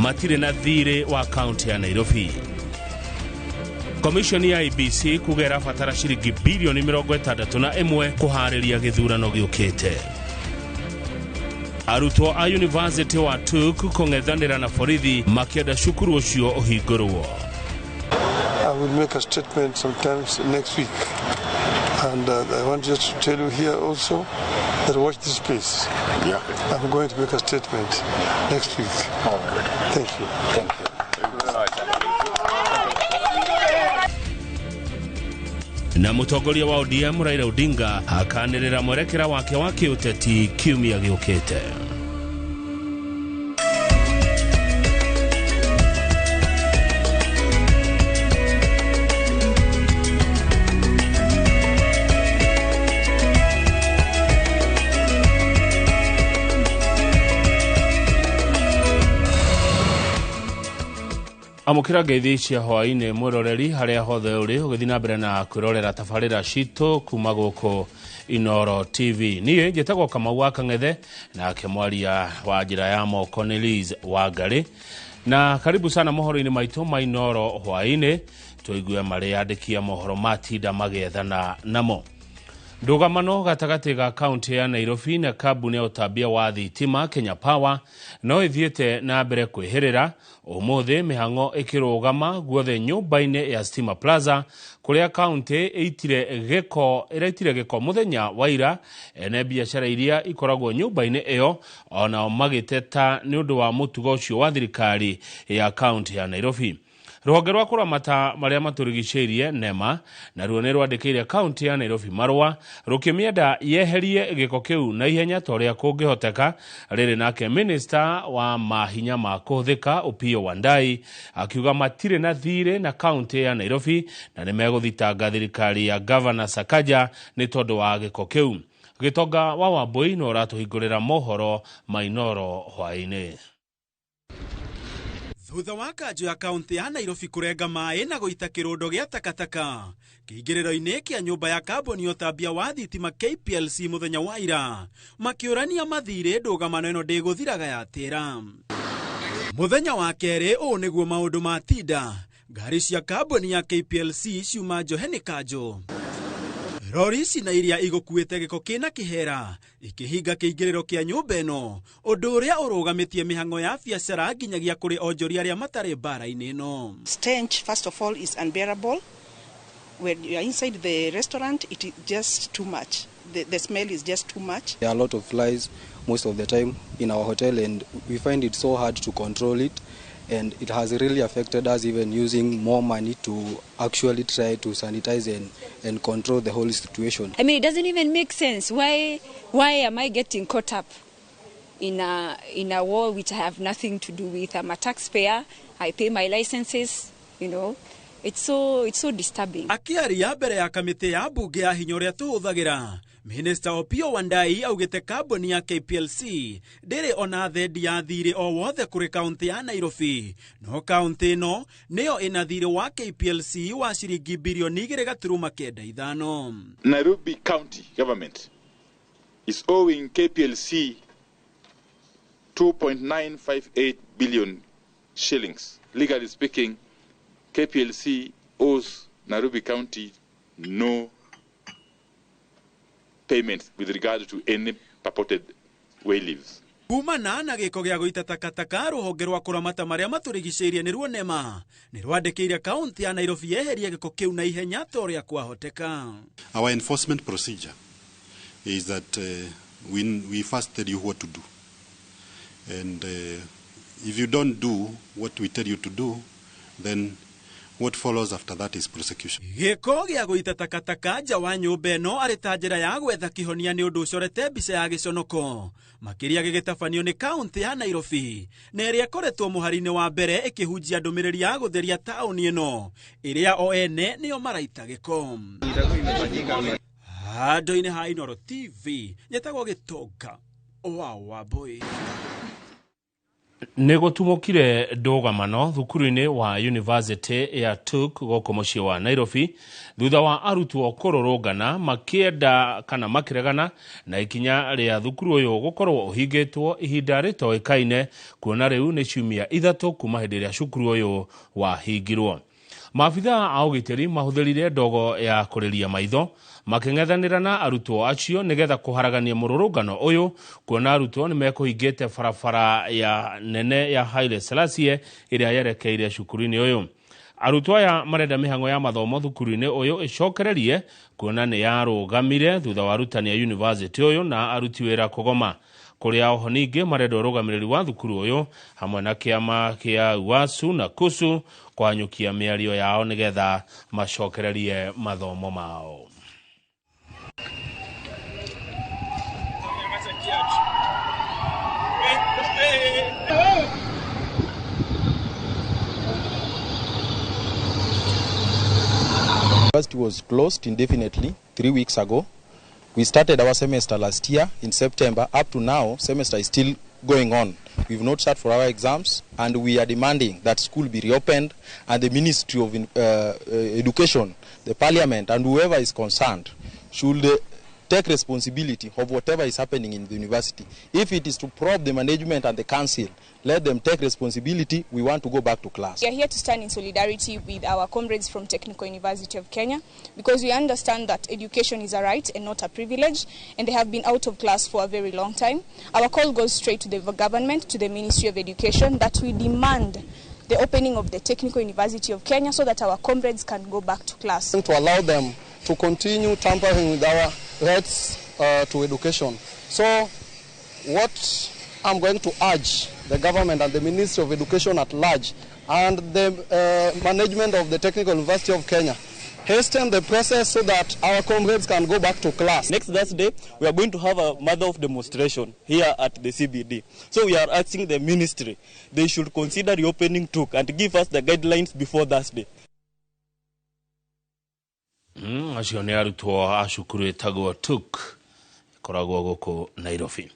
Matirĩ na thirĩ wa kaunti ya Nairobi. Komishoni ya IEBC kuga ĩrabatara ciringi bilioni 61 kũharĩria gĩthurano gĩũkĩte. Arutwo a University wa TUK kũng'ethanĩra na borithi makĩenda cukuru ũcio ũhingũrwo. I will make a statement sometimes next week. And I want just to tell you here also that watch this space. Yeah. I'm going to make a statement next week. Oh, good. Thank you. Thank you. Na mũtongoria wa ODM Raila Odinga akanĩrĩra mwerekera wake wa kĩũteti kiumia gĩũkĩte. Amũkĩra ngeithi cia hwaĩ-inĩ mwĩroreri harĩa hothe ũrĩ ũgĩthiĩ na mbere na kwĩrorera tabarĩra citũ kuma gũkũ Inooro TV. Niĩ njĩtagwo Kamau wa Kang'ethe, nake mwaria wa njĩra ya moko nĩ Liz Wangari. Na karibu sana mohoro-inĩ maitũ ma Inooro hwaĩ-inĩ, tũigue marĩa andĩki a mohoro matinda magĩethana namo. Ndũgamano gatagatĩ ga kaunti ya Nairobi na kambuni ya ũtambia wa thitima Kenya Power no ĩthiĩte na mbere kwĩhĩrĩra. Ũmũthĩ mĩhang'o ĩkĩrũgama guothe nyũmba-inĩ ya Stima Plaza kũrĩa kaunti ĩraitire gĩko mũthenya wa ira. Ene biacara iria ikoragwo nyũmba-inĩ ĩyo onao magĩteta nĩ ũndũ wa mũtugo ũcio wa thirikari ya kaunti ya Nairobi. Rũhonge rwa kũramata marĩa matũrigicĩirie NEMA naruo nĩ rwandĩkĩire kaunti ya Nairobi marũa rũkĩmĩenda yeherie gĩko kĩu na ihenya ta ũrĩa kũngĩhoteka. Rĩrĩ nake minista wa mahinya ma kũhũthĩka Opiyo Wandayi akiuga matirĩ na thirĩ na kaunti ya Nairobi na nĩ megũthitanga thirikari ya Gavana Sakaja nĩ tondũ wa gĩko kĩu. Gĩtonga wa Wambui no ũratũhingũrĩra mohoro ma Inooro hwaĩ-inĩ. Thutha wa kanjũ ya kaunti ya Nairobi kũrenga maĩ na gũita kĩrũndo gĩa takataka kĩingĩrĩro-inĩ kĩa nyũmba ya kambuni ya ũtambia wa thitima KPLC mũthenya wa ira, makĩũrania mathirĩ ndũgamano ĩno ndĩgũthiraga yatĩra. Mũthenya wa kerĩ ũũ nĩguo maũndũ matinda. Ngari cia kambuni ya KPLC ciuma njohe nĩ kanjũ. Rori ici na iria igũkuĩte gĩko kĩna kĩhera ikĩhinga kĩingĩrĩro kĩa nyũmba ĩno, ũndũ ũrĩa ũrũgamĩtie mĩhang'o ya biacara nginyagia kũrĩ onjoria arĩa matarĩ mbara-inĩ ĩno. Stench, first of all, is unbearable. When you are inside the restaurant, it is just too much. The smell is just too much. There are a lot of flies most of the time in our hotel, and we find it so hard to control it. And it has really affected us, even using more money to actually try to sanitize and control the whole situation. I mean, it doesn't even make sense. Why am I getting caught up in a war which I have nothing to do with? I'm a taxpayer. I pay my licenses, you know. It's so disturbing. Akĩaria mbere ya kamĩtĩ ya mbunge ya hinya ũrĩa tũhũthagĩra, Minister Opiyo Wandayi augĩte kambuni ya KPLC ndĩrĩ ona thendi ya thirĩ o wothe kũrĩ kaunti ya Nairobi, no kaunti ĩno nĩyo ĩna thirĩ wa KPLC wa ciringi bilioni 2.95. Nairobi County government is owing KPLC 2.958 billion shillings. Legally speaking, KPLC owes Nairobi County no payments with regard to any purported wayleaves. Kumana na gĩko gĩa gũita takataka rũhonge rwa kũramata marĩa matũrigicĩirie nĩruo NEMA nĩ rwandĩkĩire kaunti ya Nairobi yeherie gĩko kĩu na ihenya ta ũrĩa kwahoteka. Our enforcement procedure is that we first tell you what to do, and if you don't do what we tell you to do, then what follows after that is prosecution. Gĩko gĩa gũita takataka nja wa nyũmba ĩno arĩ ta njĩra ya gwetha kĩhonia nĩ ũndũ ũcorete mbica ya gĩconoko makĩria gĩgĩtabanio nĩ kaunti ya Nairobi na ĩrĩa ĩkoretwo mũhari-inĩ wa mbere ĩkĩhunjia ndũmĩrĩri ya gũtheria taũni ĩno ĩrĩa o ene nĩo maraita gĩko. Handũ-inĩ ha Inooro TV nyetagwo Gĩtonga wa Wambui. Nĩ gũtumũkire ndũgamano thukuru-inĩ wa University ya TUK gũkũ mũciĩ wa Nairobi thutha wa arutwo kũrũrũngana makĩenda kana makĩregana na ikinya rĩa thukuru ũyũ gũkorwo ũhingĩtwo ihinda rĩtoĩkaine, kuona rĩu nĩ ciumia 3 kuma hĩndĩ ĩrĩa cukuru ũyũ wahingirwo. Maabithaa a ũgitĩri mahũthĩrire ndogo ya kũrĩria maitho makĩng'ethanĩra na arutwo acio nĩgetha kũharagania mũrũrũngano ũyũ, kuona arutwo nĩ mekũhingĩte barabara ya nene ya Haile Selassie ĩrĩa yerekeire cukuru-inĩ ũyũ. Arutwo aya marenda mĩhang'o ya mathomo thukuru-inĩ ũyũ ĩcokererie, kuona nĩ yarũgamire thutha wa arutani a university ũyũ na aruti wĩra kũgoma. Kũrĩa oho ningĩ marenda ũrũgamĩrĩri wa thukuru ũyũ hamwe na kĩama kĩa UASU na KUSU kũhanyũkia mĩario yao nĩgetha macokererie mathomo mao. University was closed indefinitely 3 weeks ago. We started our semester last year in September. Up to now, semester is still going on. We've not sat for our exams, and we are demanding that school be reopened and the Ministry of Education, the Parliament, and whoever is concerned should take responsibility of whatever is happening in the university. If it is to probe the management and the council, let them take responsibility. We want to go back to class. We are here to stand in solidarity with our comrades from Technical University of Kenya, because we understand that education is a right and not a privilege, and they have been out of class for a very long time. Our call goes straight to the government, to the Ministry of Education, that we demand the opening of the Technical University of Kenya so that our comrades can go back to class. To allow them to continue tampering with our rights to education. So what I'm going to urge the government and the Ministry of Education at large and the management of the Technical University of Kenya, hasten the process so that our comrades can go back to class. Next Thursday, we are going to have a mother of demonstration here at the CBD. So we are asking the ministry, they should consider reopening TUK and give us the guidelines before Thursday. Acio nĩ arutwo a cukuru ĩtagwo TUK ĩkoragwo gũkũ Nairobi.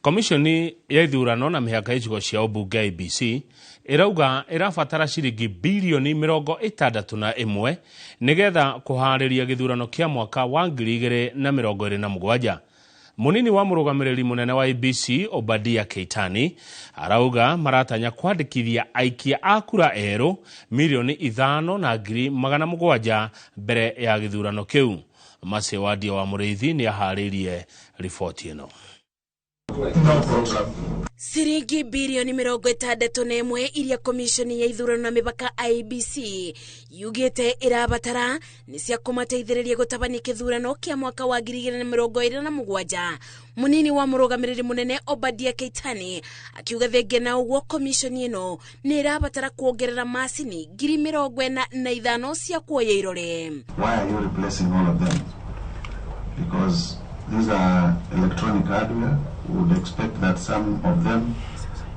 Komishoni ya ithurano na mĩhaka ya icigo cia ũmbunge IEBC ĩrauga ĩrabatara ciringi bilioni 61 nĩgetha kũharĩria gĩthurano kĩa mwaka wa 2027. Munini wa mũrũgamĩrĩri mũnene wa IEBC Obadia Keitani arauga maratanya kwandĩkithia aikia a kura erũ milioni 5,700 mbere ya gĩthurano kĩu. Mace Wadia wa Mũrĩithi nĩ aharĩirie riboti ĩno. Ciringi bilioni 61 iria komishoni ya ithurano na mĩhaka IEBC yugĩte ĩrabatara nĩ cia kũmateithĩrĩria gũtabania kĩthurano kĩa mwaka wa 2027. Munini wa mũrũgamĩrĩri mũnene Obadia Keitani akiuga thengia na ũguo komishoni ĩno nĩ ĩrabatara kuongerera macini 45,000 cia kuoya irore. Why are you replacing all of them? Because these are electronic hardware. We would expect that some of them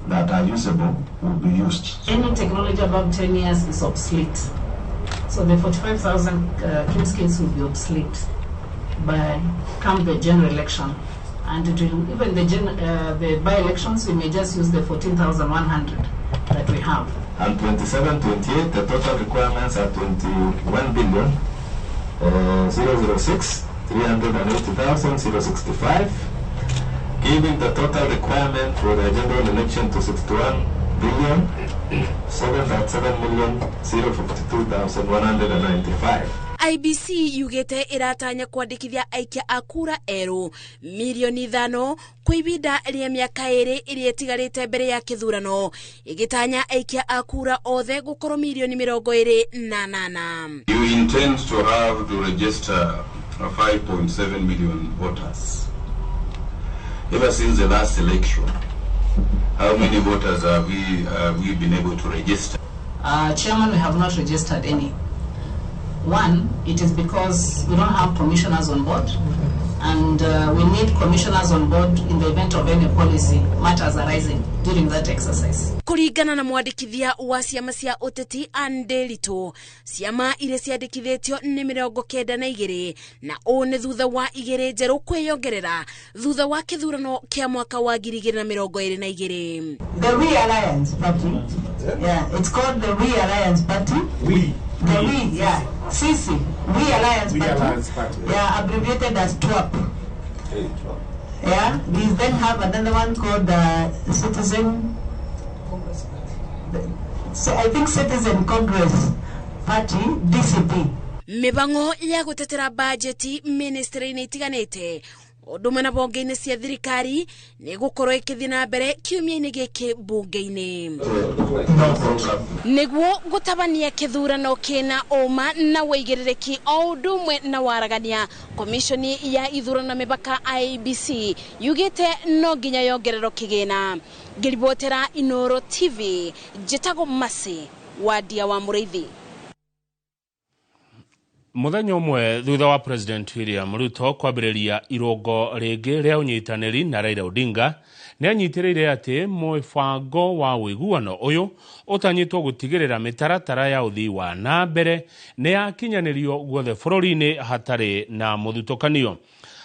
that are usable will be used. Any technology above 10 years is obsolete. So the 45,000 KIMS kits will be obsolete by come the general election. And it will, even the by-elections, we may just use the 14,100 that we have. And 27, 28, the total requirements are 21 billion, 006, 380,065, giving the total requirement for the general election to 61 billion 7.7,052,195. IEBC yugite iratanya kwandikithia aikia a kura erũ milioni 5 kwa ibinda rĩa mĩaka 2 ĩrĩa ĩtigarĩte mbere ya kĩthurano, ĩgĩtanya aikia a kura othe gũkorwo milioni 28. You intend to have to register 5.7 million voters. Ever since the last election, how many voters have we been able to register? Chairman, we have not registered any. One, it is because we don't have commissioners on board, and we need commissioners on board in the event of any policy matters arising during that exercise. Kũringana na mwandĩkithia wa ciama cia ũteti Anne Nderitu, ciama iria ciandĩkithĩtio nĩ 92 na ũũ nĩ thutha wa 2 njerũ kwĩyongerera thutha wa kĩthurano kĩa mwaka wa 2022. The We Alliance Party. Yeah, it's called the We Alliance Party. We. The We, yeah. Sisi. We Alliance We Party. Alliance Party. Yeah, abbreviated as TWAP. Yeah, we then have another one called the Citizen I think Citizen Congress Party, DCP. Mĩbango ya gũtetera bajeti ministry-inĩ itiganĩte ũndũ ũmwe na mbunge-inĩ cia thirikari nĩ gũkorwo ĩkĩthiĩ na mbere kiumia-inĩ gĩkĩ mbunge-inĩ nĩguo gũtabania kĩthurano kĩna ũma na wĩigĩrĩrĩki o ũndũ ũmwe na waragania. Komishoni ya ithurano na mĩbaka IEBC yugĩte no nginya yongererwo kĩgĩna. Ngĩribotera Inoro TV, njĩtagwo Mercy Wadia wa Mũrĩithi. Mũthenya ũmwe thutha wa President William Ruto kwambĩrĩria irũngo rĩngĩ rĩa ũnyitanĩri na Raila Odinga, nĩ anyitĩrĩire atĩ mũbango wa ũiguano ũyũ ũtanyĩtwo gũtigĩrĩra mĩtaratara ya ũthii wa na mbere nĩ yakinyanĩrio guothe bũrũri-inĩ hatarĩ na mũthutũkanio.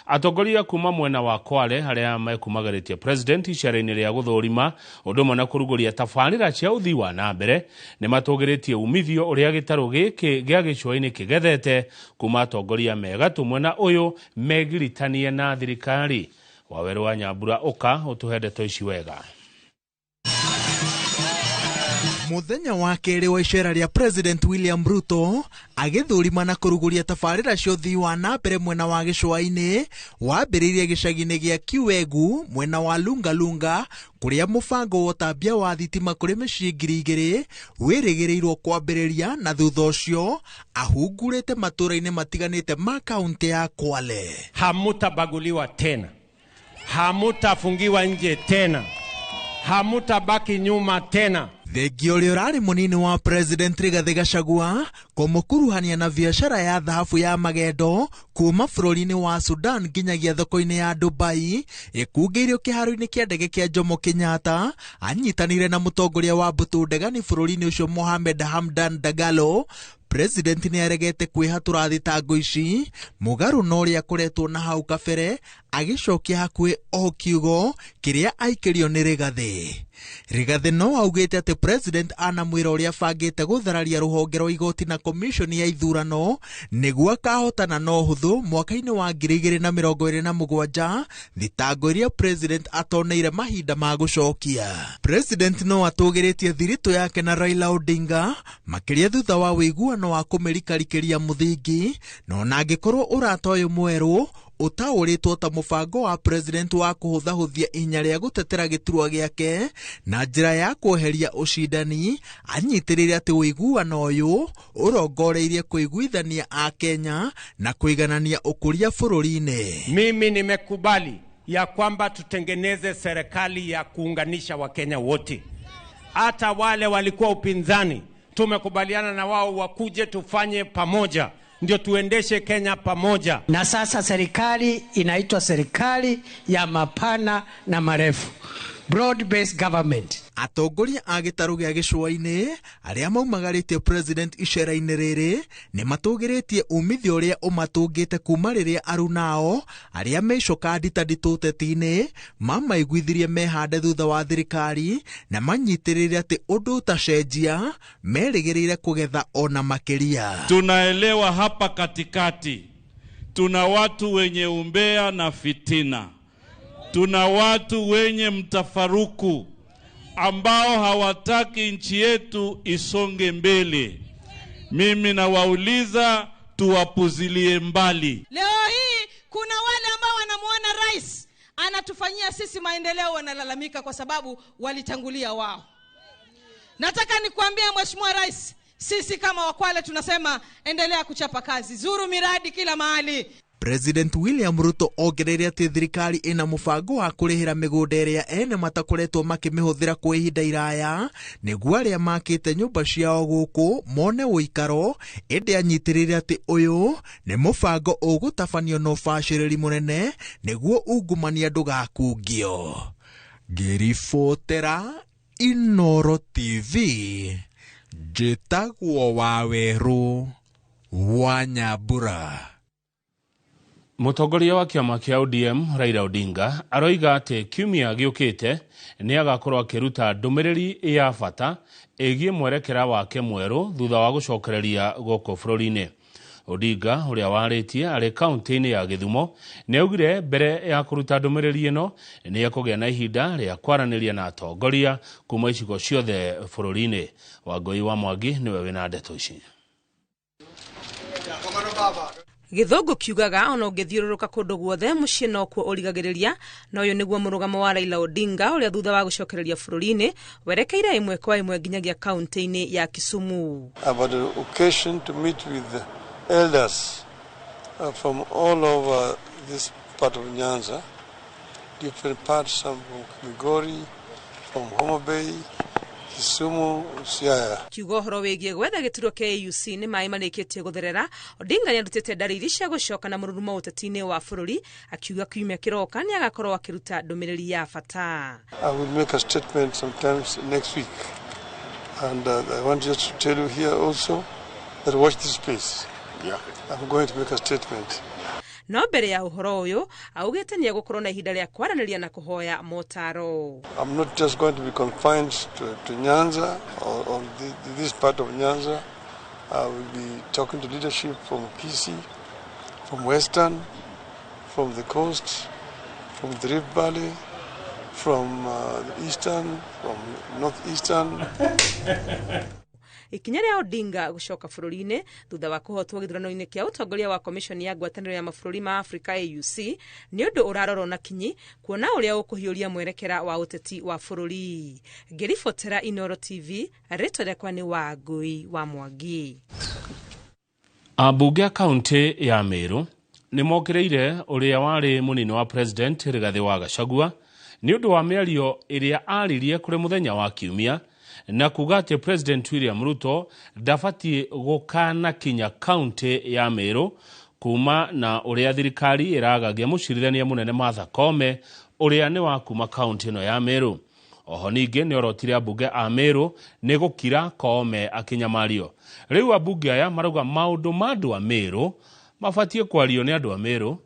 Atongoria kuma mwena wa Kwale arĩa mekumagarĩtie president icera-inĩ rĩa gũthũrima ũndũ ũmwe na kũrugũria tabarĩra cia ũthii wa na mbere nĩ matũgĩrĩtie umithio ũrĩa gĩtarũ gĩkĩ gĩa gĩcũa-inĩ kĩgethete kuma atongoria megatũ mwena ũyũ megiritanie na thirikari. Wawerũ wa Nyambura ũka ũtũhe ndeto ici wega. Mũthenya wa kerĩ wa icera rĩa President William Ruto agĩthũrima na kũrugũria tabarĩra cia ũthii wa na mbere mwena wa gĩcũa-inĩ wambĩrĩirie gĩcagi-inĩ gĩa Kiwegu mwena wa Lungalunga kũrĩa mũbango wa ũtambia wa thitima kũrĩ mĩciĩ 2000 wĩrĩgĩrĩirwo kwambĩrĩria na thutha ũcio ahungurĩte matũũra-inĩ matiganĩte ma kaunti ya Kwale. Hamutabaguliwa tena, hamutafungiwa nje tena, hamutabaki nyuma tena. Thengia ũrĩa ũrarĩ mũnini wa President Rigathĩ Gachagua kũmũkuruhania na biacara ya thahabu ya magendo kuma bũrũri-inĩ wa Sudan nginyagia thoko-inĩ ya Dubai ĩkungĩirio kĩharo-inĩ kĩa ndege kĩa Jomo Kenyatta anyitanĩire na mũtongoria wa mbũtũ ndegani bũrũri-inĩ ũcio Mohamed Hamdan Dagalo. President nĩ aregete kwĩhatũra thitango ici mũgarũ na ũrĩa akoretwo na hau kabere agĩcokia hakuhĩ o kiugo kĩrĩa aikĩrio nĩ Rigathĩ. Rigathĩ no augĩte atĩ President anamwĩra ũrĩa abangĩte gũthararia rũhonge rwa igoti na komishoni ya ithurano nĩguo akahotana na ũhũthũ mwaka-inĩ wa 2027 thitango iria President atoneire mahinda ma gũcokia. President no atũgĩrĩtie thiritũ yake na Raila Odinga makĩria thutha wa ũiguano wa kũmĩrikarikĩria mũthingi na ona angĩkorwo ũrata ũyũ mwerũ ũtaũrĩtwo ta mũbango wa president wa kũhũthahũthia ihinya rĩa gũtetera gĩturwa gĩake na njĩra ya kweheria ũcindani anyitĩrĩire atĩ ũiguano ũyũ ũrongoreirie kũiguithania Akenya na kũiganania ũkũria bũrũri-inĩ. Mimi nimekubali ya kwamba tutengeneze serikali ya kuunganisha Wakenya wote, hata wale walikuwa upinzani tumekubaliana na wao wakuje tufanye pamoja, ndio tuendeshe Kenya pamoja. Na sasa serikali inaitwa serikali ya mapana na marefu, broad based government. Atongoria a gĩtarũ gĩa gĩcũa-inĩ arĩa maumagarĩtie president icera-inĩ rĩrĩ nĩ matũgĩrĩtie umithio ũrĩa ũmatũngĩte kuma rĩrĩa arunao arĩa meicoka nditanditũ ũteti-inĩ mamaiguithirie mehande thutha wa thirikari na manyitĩrĩre atĩ ũndũ ũtacenjia merĩgĩrĩire kũgetha ona makĩria. Tunaelewa hapa katikati tuna watu wenye umbea na fitina, tuna watu wenye mtafaruku ambao hawataki nchi yetu isonge mbele. Mimi nawauliza tuwapuzilie mbali. Leo hii kuna wale ambao wanamuona rais anatufanyia sisi maendeleo wanalalamika kwa sababu walitangulia wao. Nataka nikuambie Mheshimiwa Rais, sisi kama Wakwale tunasema endelea kuchapa kazi, zuru miradi kila mahali. President William Ruto ongereire atĩ thirikari ĩna mũbango wa kũrĩhĩra mĩgũnda ĩrĩa ene matakoretwo makĩmĩhũthĩra kwa ihinda iraya nĩguo arĩa makĩte nyũmba ciao gũkũ mone ũikaro, ĩndĩ anyitĩrĩire atĩ ũyũ nĩ mũbango ũgũtabanio na ũbacĩrĩri mũnene nĩguo ungumania ndũgakungio. Ngĩribotera Inoro TV, njĩtagwo Wawerũ wa Nyambura. Mũtongoria wa kĩama kĩa ODM Raila Odinga aroiga atĩ kiumia gĩũkĩte nĩ agakorwo akĩruta ndũmĩrĩri ya bata ĩgiĩ mwerekera wake mwerũ thutha wa gũcokereria gũkũ bũrũri-inĩ. Odinga ũrĩa warĩtie arĩ kaunti-inĩ ya Gĩthumo nĩ augire mbere ya kũruta ndũmĩrĩri ĩno nĩ ekũgĩa na ihinda rĩa kwaranĩria na atongoria kuma icigo ciothe bũrũri-inĩ. Wangũi wa Mwangi nĩwe wĩna ndeto ici. Gĩthũngũ kiugaga ona ũngĩthiũrũrũka kũndũ guothe mũciĩ nokuo ũrigagĩrĩria, na ũyũ nĩguo mũrũgamo wa Raila Odinga ũrĩa thutha wa gũcokereria bũrũri-inĩ werekeire ĩmwe kwa ĩmwe nginyagia kaunti-inĩ ya Kisumu. I've had an occasion to meet with elders from all over this part of Nyanza, different parts, some from Migori, from Homa Bay, Kisumu, Siaya. Kiugo ũhoro wĩgiĩ gwetha gĩturwa kĩa AUC nĩ maĩ marĩkĩtie gũtherera, Odinga nĩarutĩte ndariri cia gũcoka na mũrurumo ũteti-inĩ wa bũrũri, akiuga kiumia kĩroka nĩ agakorwo akĩruta ndũmĩrĩri ya bata. I will make a statement sometimes next week, and I want just to tell you here also that watch this space. Yeah. I'm going to make a statement. No mbere ya ũhoro ũyũ augĩte nĩ egũkorwo na ihinda rĩa kwaranĩria na kũhoya motaro. I'm not just going to be confined to Nyanza or this part of Nyanza. I will be talking to leadership from Kisii, from Western, from the coast, from the Rift Valley, from the Eastern, from Northeastern. Ikinya rĩa Odinga gũcoka bũrũri-inĩ thutha wa kũhotwo gĩthurano-inĩ kĩa ũtongoria wa komishoni ya ngwatanĩro ya mabũrũri ma Afrika AUC nĩ ũndũ ũrarorwo na kinyi kuona ũrĩa ũkũhiũria mwerekera wa ũteti wa bũrũri. Ngĩribotera Inoro TV, rĩtwa rĩakwa nĩ Wangũi wa Mwangi. Ambunge a kaunti ya Meru nĩ mokĩrĩire ũrĩa warĩ mũnini wa president Rigathĩ wa Gachagua nĩ ũndũ wa mĩario ĩrĩa aririe kũrĩ mũthenya wa kiumia na kuga atĩ President William Ruto ndabatiĩ gũkana kinya kaunti ya Meru kuma na ũrĩa thirikari ĩragagia mũcirithania mũnene Martha Koome ũrĩa nĩ wa kuma kaunti ĩno ya Meru. Oho ningĩ nĩ orotire ambunge a Meru nĩ gũkira Koome akĩnyamario. Rĩu ambunge aya marauga maũndũ ma andũ a Meru mabatiĩ kwario nĩ andũ a Meru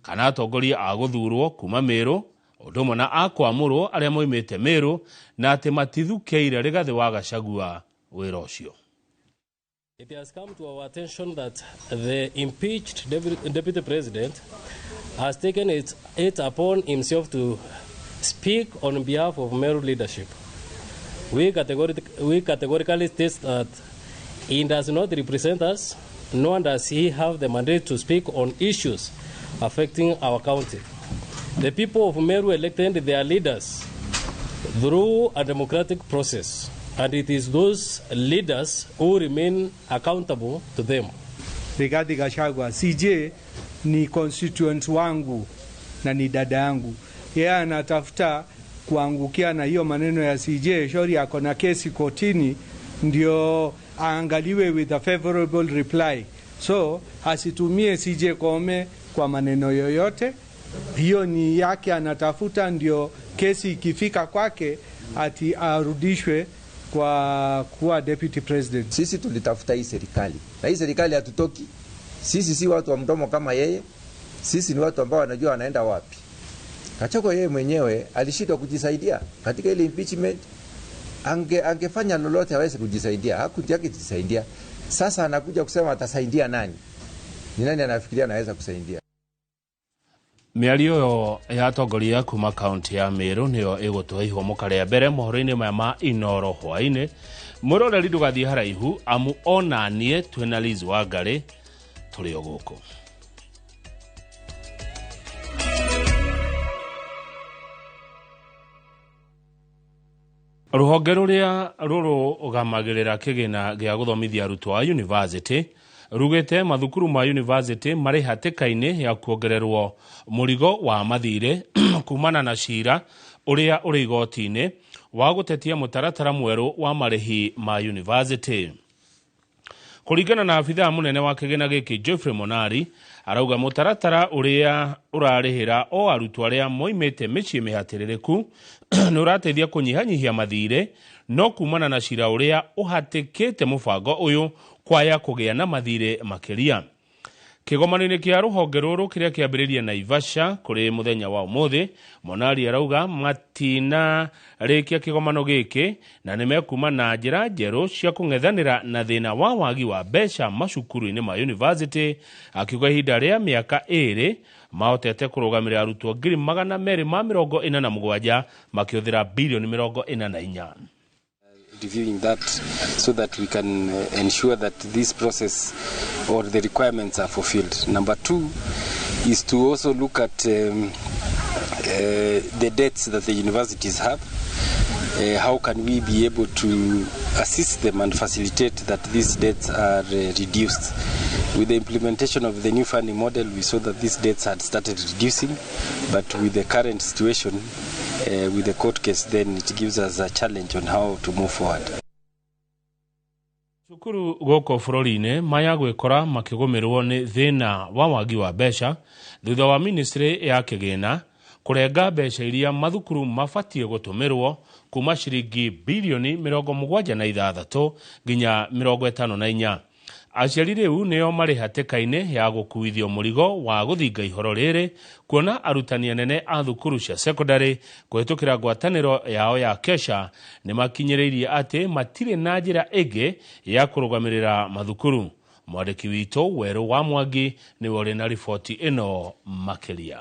kana atongoria a gũthurwo kuma Meru ũndũ ũmwe na akwamũrwo arĩa moimĩte Meru na atĩ matithukĩire Rigathĩ wa Gachagua wĩra ũcio. It has come to our attention that the impeached deputy president has taken it upon himself to speak on behalf of Meru leadership. We categorically state that he does not represent us, nor does he have the mandate to speak on issues affecting our county. The people of Meru elected their leaders through a democratic process, and it is those leaders who remain accountable to them. Rigathi Gachagua, CJ ni constituent wangu na ni dada yangu. Yeye anatafuta kuangukia na hiyo maneno ya CJ, shauri ako na kesi kotini ndio aangaliwe with a favorable reply. So asitumie CJ Koome kwa maneno yoyote. Hiyo ni yake anatafuta, ndio kesi ikifika kwake ati arudishwe kwa kuwa deputy president. Sisi tulitafuta hii serikali na hii serikali hatutoki. Sisi si watu wa mdomo kama yeye. Sisi ni watu ambao wanajua wanaenda wapi. Gachagua yeye mwenyewe alishindwa kujisaidia katika ile impeachment. Angefanya lolote aweze kujisaidia, hakuja kujisaidia. Sasa anakuja kusema atasaidia nani? Ni nani anafikiria anaweza kusaidia? Mĩario ĩyo ya atongoria kuma kaunti ya Meru nĩyo ĩgũtũhe ihũmũka rĩa mbere mohoro-inĩ maya ma Inoro hwaĩ-inĩ. Mwĩroreri ndũgathiĩ haraihu amu ona niĩ twĩna Liz Wangarĩ tũrĩ o gũkũ. Rũhonge rũrĩa rũrũgamagĩrĩra kĩgĩna gĩa gũthomithia arutwo a university rugĩte mathukuru ma university marĩ hatĩka-inĩ ya kuongererwo mũrigo wa mathirĩ kumana na cira ũrĩa ũrĩ igoti-inĩ wa gũtetia mũtaratara mwerũ wa marĩhi ma university. Kũringana na abithaa mũnene wa kĩgĩna gĩkĩ Geoffrey Monari, arauga mũtaratara ũrĩa ũrarĩhĩra o arutwo arĩa moimĩte mĩciĩ mĩhatĩrĩrĩku nĩ ũrateithia kũnyihanyihia mathirĩ, no kumana na cira ũrĩa ũhatĩkĩte mũbango ũyũ kwaya kũgĩa na mathirĩ makĩria. Kĩgomano-inĩ kĩa rũhonge rũrũ kĩrĩa kĩambĩrĩria Naivasha kũrĩ mũthenya wa ũmũthĩ, Monari arauga matinarĩkia kĩgomano gĩkĩ na nĩmekuma na njĩra njerũ cia kũng'ethanĩra na thĩna wa wagi wa mbeca macukuru-inĩ ma university, akiuga ihinda rĩa mĩaka 2 mahotete kũrũgamĩrĩra arutwo 247,000 makĩhũthĩra bilioni 44. Reviewing that so that we can ensure that this process or the requirements are fulfilled. Number 2 is to also look at the debts that the universities have. How can we be able to assist them and facilitate that these debts are reduced? With the implementation of the new funding model, we saw that these debts had started reducing, but with the current situation, with the court case, then it gives us a challenge on how to move forward. Cukuru gũkũ bũrũri-inĩ maya gwĩkora makĩgũmĩrwo nĩ thĩna wa wagi wa mbeca thutha wa ministry ya kĩgĩna kũrenga mbeca iria mathukuru mabatiĩ gũtũmĩrwo kuma ciringi bilioni 76 nginya 54. Aciari rĩu nĩo marĩ hatĩka-inĩ ya gũkuithio mũrigo wa gũthinga ihoro rĩrĩ, kuona arutani anene a thukuru cia secondary kũhĩtũkĩra ngwatanĩro yao ya Kesha nĩmakinyĩrĩirie atĩ matirĩ na njĩra ĩngĩ ya kũrũgamĩrĩra mathukuru. Mwandĩki witũ Werũ wa Mwangi nĩwe ũrĩ na riboti ĩno makĩria.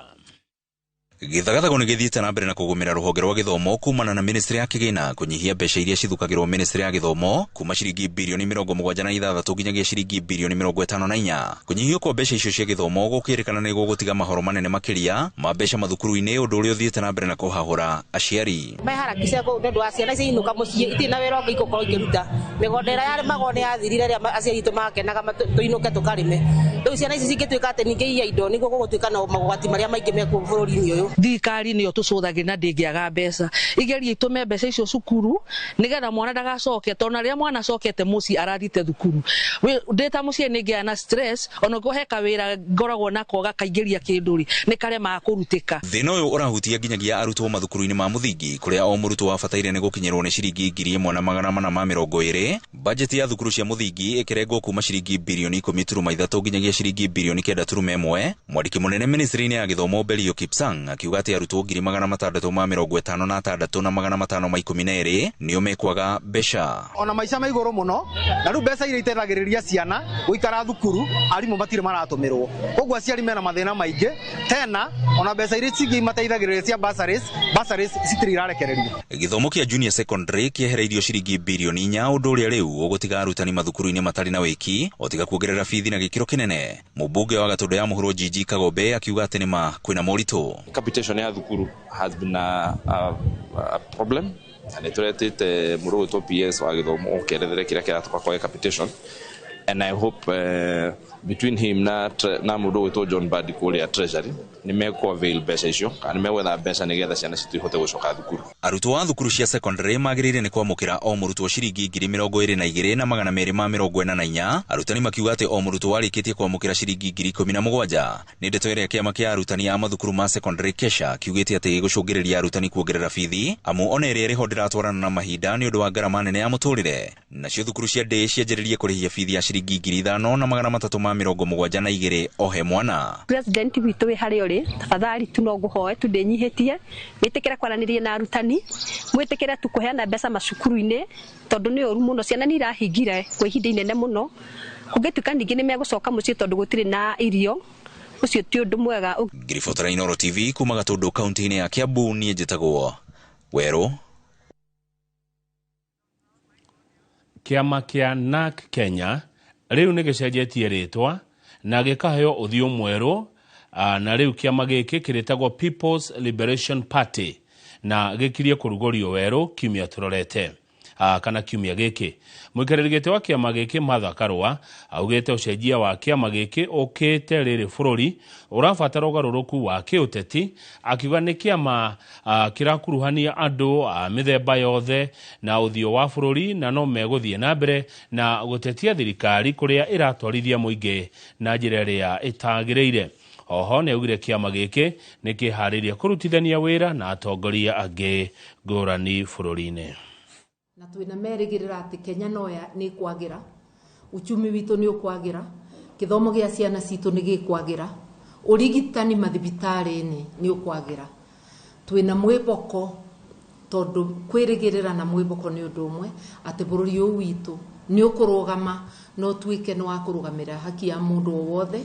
Gĩthagathago nĩ gĩthiĩte na mbere na kũgũmĩra rũhonge rwa gĩthomo kumana na ministry ya kĩgĩna kũnyihia mbeca iria cithukagĩrwo ministry ya gĩthomo kuma ciringi bilioni 76 nginyagia ciringi bilioni 54. Kũnyihio kwa mbeca icio cia gĩthomo gũkĩrĩkana nĩ gũgũtiga mahoro manene makĩria ma mbeca mathukuru-inĩ, ũndũ ũrĩa ũthiĩte na mbere na kũhahũra aciari. Meharakisha kũu nĩ ũndũ wa ciana ici inũka mũciĩ itirĩ na wĩra ũngĩ igũkorwo ikĩruta. Mĩgũnda ĩrĩa yarĩmagwo nĩ yathirire rĩrĩa aciari aitũ makenaga tũinũke tũkarĩme. Rĩu ciana ici cingĩtuĩka atĩ ningĩ iya indo nĩguo gũgũtuĩka na mogwati marĩa maingĩ mekuo bũrũri-inĩ ũyũ. Thirikari nĩyo tũcũthagĩria na ndĩngĩaga mbeca, igerie itũme mbeca icio cukuru nĩgetha mwana ndagacoke, tondũ na rĩrĩa mwana acokete mũciĩ arathiĩte thukuru, ndĩ ta mũciĩ nĩngĩaga na stress, ona ũngĩkorwo he kawĩra ngoragwo nako gakaingĩria kĩndũ rĩ, nĩ karemaga kũrutĩka. Thĩna ũyũ ũrahutia nginyagia arutwo mathukuru-inĩ ma mũthingi kũrĩa o mũrutwo abataire nĩ gũkinyĩrwo nĩ ciringi 1420. Bajeti ya thukuru cia mũthingi ĩkĩrengwo kuma ciringi bilioni 10.3 nginyagia ciringi bilioni 9.1. Mwandĩki mũnene ministry-inĩ ya gĩthomo Belio Kipsang akiuga atĩ arutwo 656 na 512 nĩo mekwaga mbeca. Ona maica ma igũrũ mũno, na rĩu mbeca iria iteithagĩrĩria ciana gũikara thukuru arimũ matirĩ maratũmĩrwo, koguo aciari mena mathĩna maingĩ. Tena ona mbeca iria cingĩ imateithagĩrĩria cia bursaries citirĩ irarekererio. Gĩthomo kĩa junior secondary kĩehereirio ciringi bilioni 4, ũndũ ũrĩa rĩu ũgũtiga arutani mathukuru-inĩ matarĩ na wĩki o tiga kuongerera bithi na gĩkĩro kĩnene. Mũmbunge wa Gatũndũ ya Mũhuro Gigi Kagombe akiuga atĩ nĩma kwĩna moritũ. Capitation ya thukuru has been a problem, na nĩ tũretĩte mũrũ wĩtwo PS wa gĩthomo okerethere kĩrĩa kĩratũka kwa capitation, and I hope between him na mũndũ wĩtwo John Badi kũrĩa Treasury nĩ mekũ avail mbeca icio kana nĩ megwetha mbeca nĩgetha ciana citũ ihote gũcoka thukuru. Arutwo a thukuru cia secondary magĩrĩire nĩ kwamũkĩra o mũrutwo ciringi 22,244 na 244. Arutani makiuga atĩ o mũrutwo arĩkĩtie kwamũkĩra ciringi 17,000. Nĩ ndeto ĩrĩa kĩama kĩa arutani a mathukuru ma secondary Kesha kiugĩte atĩ gĩgũcũngĩrĩria arutani kuongerera bithi, amu ona ĩrĩa ĩrĩho ndĩratwarana na mahinda nĩ ũndũ wa ngarama nene ya mũtũrĩre. Nacio thukuru cia ndĩ cianjĩrĩrie kũrĩhia bithi ya ciringi 5,372 o he mwana. President witũ wĩ harĩa ũrĩ, tafadhali tu no ngũhoe tu ndĩnyihĩtie, wĩtĩkĩre kwaranĩria na arutani, mwĩtĩkĩre tu kũheana mbeca macukuru-inĩ, tondũ nĩ ũru mũno, ciana nĩ irahingire kwa ihinda inene mũno. Kũngĩtuĩka ningĩ nĩ megũcoka mũciĩ tondũ gũtirĩ na irio, ũcio ti ũndũ mwega. Ngiribotera Inooro TV kuma Gatũndũ kaunti-inĩ ya Kiambu, niĩ njĩtagwo Werũ. Kĩama kĩa NARC Kenya rĩu nĩ gĩcenjetie rĩtwa na gĩkaheo ũthiũ mwerũ, na rĩu kĩama gĩkĩ kĩrĩtagwo People's Liberation Party na gĩkirie kũrugũrio werũ kiumia tũrorete. kana kiumia gĩkĩ. Mũikarĩri gĩtĩ wa kĩama gĩkĩ Martha Karua augĩte ũcenjia wa kĩama gĩkĩ ũkĩte rĩrĩ bũrũri ũrabatara ũgarũrũku wa kĩũteti, akiuga nĩ kĩama kĩrakuruhania andũ a mĩthemba yothe na ũthiũ wa bũrũri na no megũthiĩ na mbere na gũtetia thirikari kũrĩa ĩratwarithia mũingĩ na njĩra ĩrĩa ĩtagĩrĩire. Oho nĩ augire kĩama gĩkĩ nĩ kĩharĩirie kũrutithania wĩra na atongoria angĩ ngũrani bũrũri-inĩ. Na twĩna merĩgĩrĩra atĩ Kenya no nĩ ĩkwagĩra, uchumi witũ nĩ ũkwagĩra, gĩthomo gĩa ciana citũ nĩ gĩkwagĩra, ũrigitani mathibitarĩ-inĩ nĩ ũkwagĩra. Twĩna mwĩboko tondũ kwĩrĩgĩrĩra na mwĩboko nĩ ũndũ ũmwe atĩ bũrũri ũyũ witũ nĩ ũkũrũgama na ũtuĩke nĩ wa kũrũgamĩrĩra haki ya mũndũ o wothe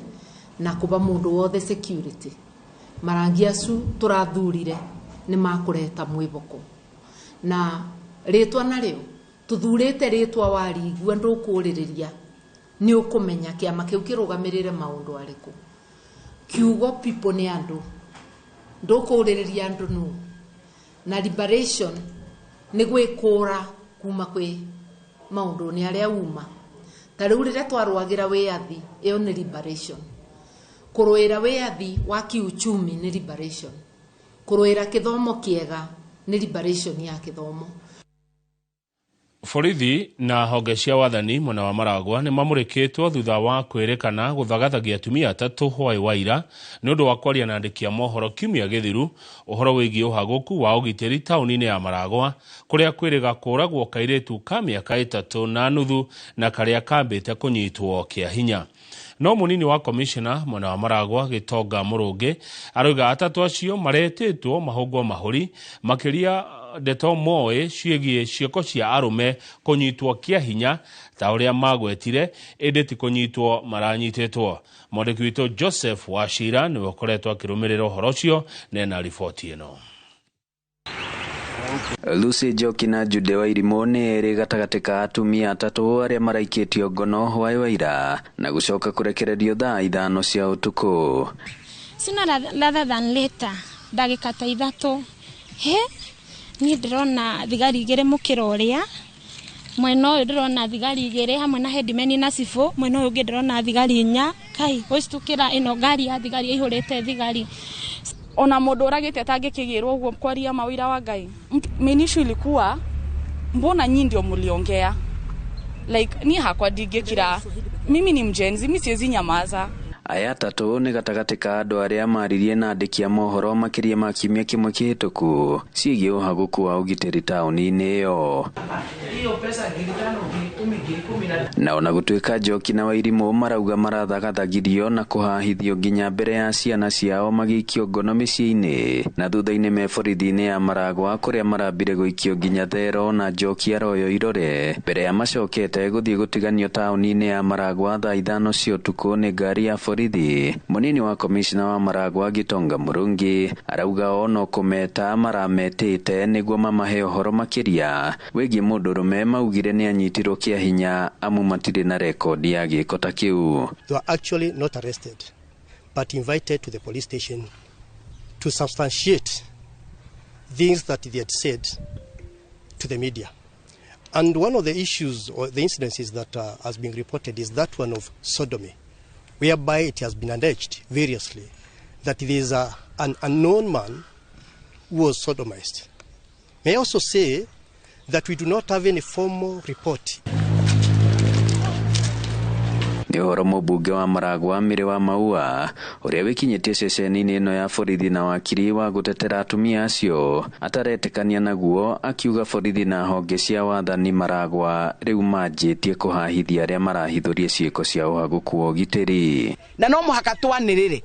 na kũba mũndũ wothe security. Marangi acu tũrathurire nĩ makũreta mwĩboko. Na rĩtwa narĩo tũthurĩte rĩtwa warigua ndũkũrĩrĩria nĩ ũkũmenya kĩama kĩu kĩrũgamĩrĩre maũndũ arĩkũ. Kiugo people nĩ andũ, ndũkũrĩrĩria andũ nũ. Na liberation nĩ gwĩkũra kuma kwĩ maũndũ nĩ arĩa uma. Ta rĩu rĩrĩa twarũagĩra wĩyathi, ĩyo nĩ liberation. Kũrũĩra wĩyathi wa kiuchumi nĩ liberation. Kũrũĩra kĩthomo kĩega nĩ liberation ya kĩthomo. Borithi na honge cia wathani mwena wa Maragwa nĩ mamũrĩkĩtwo thutha wa kwĩrĩkana gũthagathagia atumia atatũ hwaĩ wa ira nĩ ũndũ wa kwaria na andĩki a mohoro kiumia gĩthiru ũhoro wĩgiĩ ũhagũku wa ũgitĩri taũni-inĩ ya Maragwa kũrĩa kwĩrĩga kũragwo kairĩtu ka mĩaka 3.5 na karĩa kambĩte kũnyitwo kĩa hinya. No mũnini wa komishona mwena wa Maragwa Gĩtonga Mũrũngĩ arauga atatũ acio maretĩtwo mahũngwo mahũri makĩria ndeto moĩ ciĩgiĩ ciĩko cia arũme kũnyitwo kĩa hinya ta ũrĩa magwetire ĩndĩ ti kũnyitwo maranyitĩtwo. Mwandĩki witũ Joseph Wachira nĩwe ũkoretwo akĩrũmĩrĩra ũhoro ũcio na ena riboti ĩno. Lucy Njoki na Jude Wairimu nĩ erĩ gatagatĩ ka atumia atatũ arĩa maraikĩtio ngono hwaĩ wa ira na gũcoka kũrekererio thaa 5 cia ũtukũ. Sooner rather than later, ndagĩka ta 3 he niĩ ndĩrona thigari 2 mũkĩra ũrĩa mwena ũyũ ndĩrona thigari 2 hamwe na headman na cibũ, mwena ũyũ ũngĩ ndĩrona thigari 4 kai gũcitukĩra ĩno ngari ya thigari ĩihũrĩte thigari. Ona mũndũ ũragĩte atangĩkĩgĩrwo ũguo kwaria mawira wa Ngai. Main issue ilikuwa mbona nyinyi ndio mliongea? Like ni hakwa ndingĩkira. Mimi ni mjenzi, mimi siwezi nyamaza. Aya atatũ nĩ gatagatĩ ka andũ arĩa maririe na andĩki a mohoro makĩria ma kiumia kĩmwe kĩhĩtũku ciĩgiĩ ũhagũku wa ũgitĩri taũni-inĩ ĩyo. Na ona gũtuĩka Njoki na Wairimu marauga marathagathagirio na kũhahithio nginya mbere ya ciana ciao magĩikio ngono mĩciĩ-inĩ na thutha-inĩ me borithi-inĩ ya Maragwa kũrĩa marambire gũikio nginya thero na Njoki aroyo irore mbere ya macokete gũthiĩ gũtiganio taũni-inĩ ya Maragwa thaa 5 cia ũtukũ nĩ ngari ya borithi. Mũnini wa komishona wa Maragwa Gitonga Mũrungi arauga ono kũmeta marametĩte nĩguo mamahe ũhoro makĩria wĩgiĩ mũndũrũme maugire nĩ anyitirwo kĩa hinya amu matirĩ na rekodi ya gĩko ta kĩu. They were actually not arrested but invited to the police station to substantiate things that they had said to the media. And one of the issues or the incidences that has been reported is that one of sodomy, whereby it has been alleged variously that there is an unknown man who was sodomized. May I also say that we do not have any formal report. Nĩ ũhoro mũmbunge wa Maragwa Mĩrĩ wa Maua ũrĩa wĩkinyĩtie ceceni-inĩ ĩno ya borithi na wakiri wa gũtetera atumia acio ataretĩkania naguo akiuga borithi na honge cia wathani Maragwa rĩu manjĩtie kũhahithia arĩa marahithũria ciĩko cia ũhagũku wa ũgitĩri. Na no mũhaka twanĩrĩre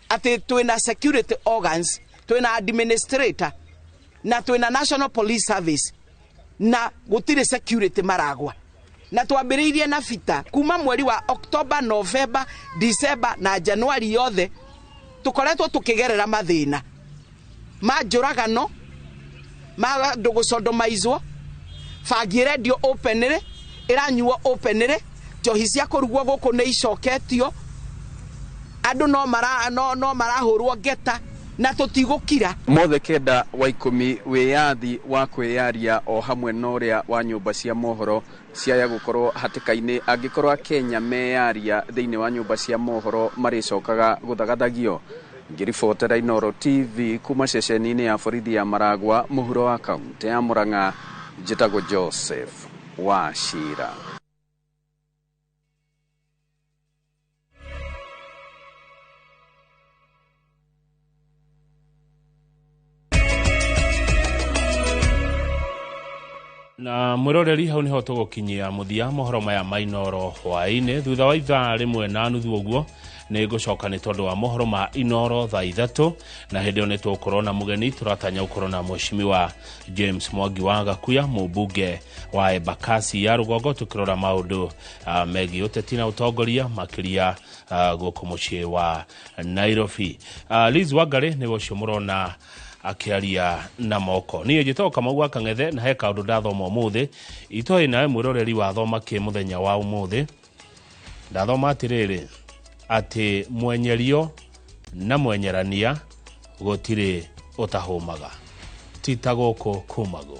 atĩ twĩna security organs, twĩna administrator na twĩna National Police Service na gũtirĩ security Maragwa. Na twambĩrĩirie na bita kuma mweri wa October, November, December na January yothe tukoretwo tukigerera mathĩna ma njũragano, ma andũ gũcondomaizwo, bangi ĩrendio openly, ĩranyuo openly, njohi cia kũrugwo gũkũ nĩ icoketio, andũ no marahũrwo ngeta. Na tũtigũkira. Mothe kenda wa 10 wĩyathi wa kwĩyaria o hamwe na ũrĩa wa nyũmba cia mohoro ciaya gũkorwo hatĩka-inĩ angĩkorwo Akenya meyaria thĩinĩ wa nyũmba cia mohoro marĩcokaga gũthagathagio. Ngĩribotera Inooro TV kuma ceceni-inĩ ya borithi ya Maragwa mũhuro wa kaũntĩ ya Murang'a, njĩtagwo Joseph Wachira. Na mwiroreri hau niho tugukinyia muthia mohoro maya ma Inooro hwaini thutha wa ithaa 1:30 uguo nĩ ngũcoka nĩ tondũ wa mohoro ma Inooro thaa 3 na hĩndĩ ĩyo nĩ tũgũkorwo na mũgeni tũratanya gũkorwo na mheshimiwa James Mwangi wa Gakuya mũmbunge wa Embakasi ya rũgongo tũkĩrora maũndũ megiĩ ũteti na ũtongoria makĩria gũkũ mũciĩ wa Nairobi. Liz Wangari nĩwe ũcio mũrona akĩaria na moko. Niĩ njĩtagwo Kamau wa Kang'ethe na he kaũndũ ndathoma ũmũthĩ itoĩ nawe mwĩroreri wathoma kĩ mũthenya wa ũmũthĩ. Ndathoma atĩrĩrĩ atĩ mwenyerio na mwenyerania gũtirĩ ũtahũmaga ti ta gũkũ kumagwo.